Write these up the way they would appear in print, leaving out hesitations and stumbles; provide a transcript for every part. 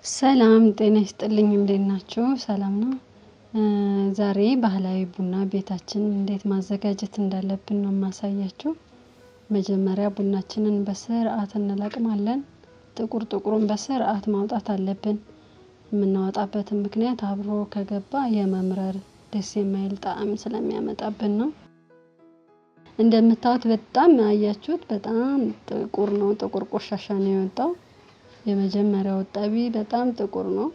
ሰላም ጤና ይስጥልኝ እንዴት ናችሁ? ሰላም ነው። ዛሬ ባህላዊ ቡና ቤታችን እንዴት ማዘጋጀት እንዳለብን ነው የማሳያችሁ። መጀመሪያ ቡናችንን በስርዓት እንለቅማለን። ጥቁር ጥቁሩን በስርዓት ማውጣት አለብን። የምናወጣበትን ምክንያት አብሮ ከገባ የመምረር ደስ የማይል ጣዕም ስለሚያመጣብን ነው። እንደምታዩት በጣም አያችሁት፣ በጣም ጥቁር ነው። ጥቁር ቆሻሻ ነው የወጣው። የመጀመሪያው ጠቢ በጣም ጥቁር ነው።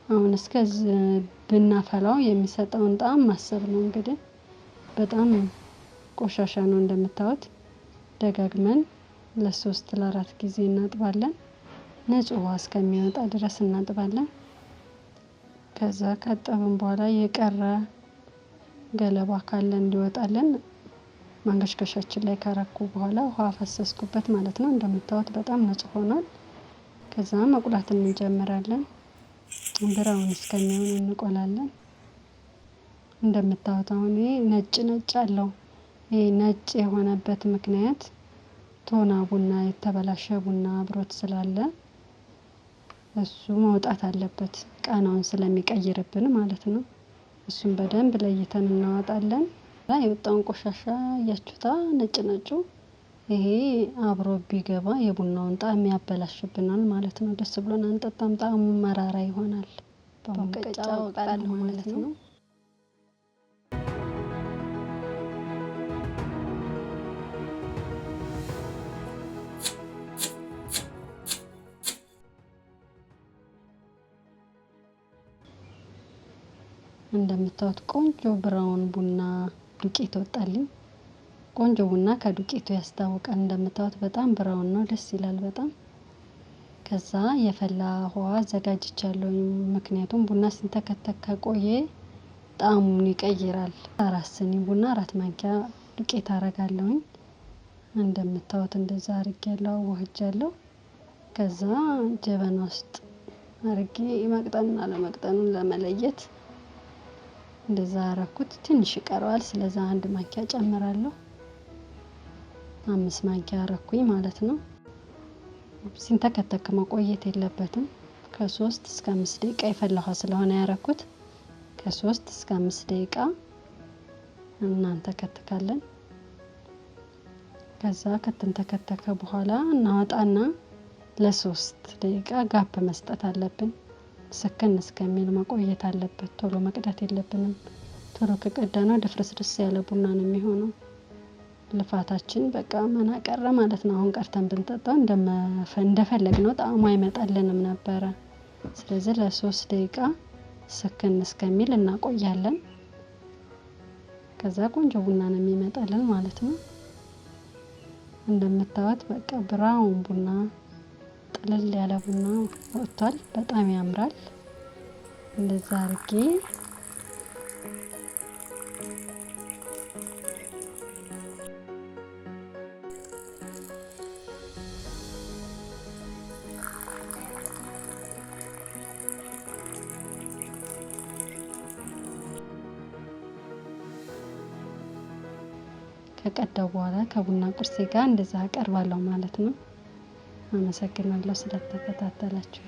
አሁን እስከዚህ ብናፈላው የሚሰጠውን ጣዕም ማሰብ ነው እንግዲህ። በጣም ቆሻሻ ነው እንደምታዩት። ደጋግመን ለሶስት ለአራት ጊዜ እናጥባለን። ንጹህ ውሃ እስከሚወጣ ድረስ እናጥባለን። ከዛ ካጠብን በኋላ የቀረ ገለባ ካለ እንዲወጣልን ማንገሽገሻችን ላይ ካረኩ በኋላ ውሃ ፈሰስኩበት ማለት ነው። እንደምታዩት በጣም ንጹህ ሆኗል። ከዛ መቁላት እንጀምራለን። ብራውን እስከሚሆን እንቆላለን። እንደምታዩት አሁን ይሄ ነጭ ነጭ አለው። ይሄ ነጭ የሆነበት ምክንያት ቶና ቡና የተበላሸ ቡና አብሮት ስላለ እሱ መውጣት አለበት፣ ቃናውን ስለሚቀይርብን ማለት ነው። እሱን በደንብ ለይተን እናወጣለን። የወጣውን ቆሻሻ እያችሁታ ነጭ ነጩ ይሄ አብሮ ቢገባ የቡናውን ጣዕም ያበላሽብናል ማለት ነው። ደስ ብሎን አንጠጣም፣ ጣዕሙ መራራ ይሆናል። በሙቀጫ አወጣለሁ ማለት ነው። እንደምታዩት ቆንጆ ብራውን ቡና ዱቄት ወጣልኝ። ቆንጆ ቡና ከዱቄቱ ያስታውቃል። እንደምታዩት በጣም ብራውን ነው፣ ደስ ይላል በጣም። ከዛ የፈላ ውሃ አዘጋጅቻለሁ። ምክንያቱም ቡና ሲንተከተክ ከቆየ ጣዕሙን ይቀይራል። 4 ስኒ ቡና 4 ማንኪያ ዱቄት አረጋለሁኝ። እንደምታዩት እንደዛ አርጌያለሁ፣ አዋህጃለሁ። ከዛ ጀበና ውስጥ አርጌ መቅጠኑን አለመቅጠኑን ለመለየት እንደዛ አረኩት። ትንሽ ይቀረዋል። ስለዛ 1 ማንኪያ ጨምራለሁ። 5 ማንኪያ አረኩኝ ማለት ነው። ሲንተከተክ መቆየት የለበትም። ከ3 እስከ 5 ደቂቃ የፈላ ውሃ ስለሆነ ያረኩት ከ3 እስከ 5 ደቂቃ እናንተከትካለን። ከዛ ከተንተከተከ በኋላ እናወጣና ለ3 ደቂቃ gap መስጠት አለብን። ስክን እስከሚል መቆየት አለበት። ቶሎ መቅዳት የለብንም። ቶሎ ከቀዳነው ድፍርስርስ ያለ ቡና ነው የሚሆነው። ልፋታችን በቃ መና ቀረ ማለት ነው። አሁን ቀርተን ብንጠጣው እንደፈለግነው ጣዕሙ አይመጣልንም ነበረ። ስለዚህ ለ3 ደቂቃ ስክን እስከሚል እናቆያለን። ከዛ ቆንጆ ቡና ነው የሚመጣልን ማለት ነው። እንደምታዩት በቃ ብራውን ቡና ጥልል ያለ ቡና ወጥቷል። በጣም ያምራል። እንደዛ አድርጌ ከቀዳው በኋላ ከቡና ቁርሴ ጋር እንደዛ አቀርባለሁ ማለት ነው። አመሰግናለሁ ስለተከታተላችሁ።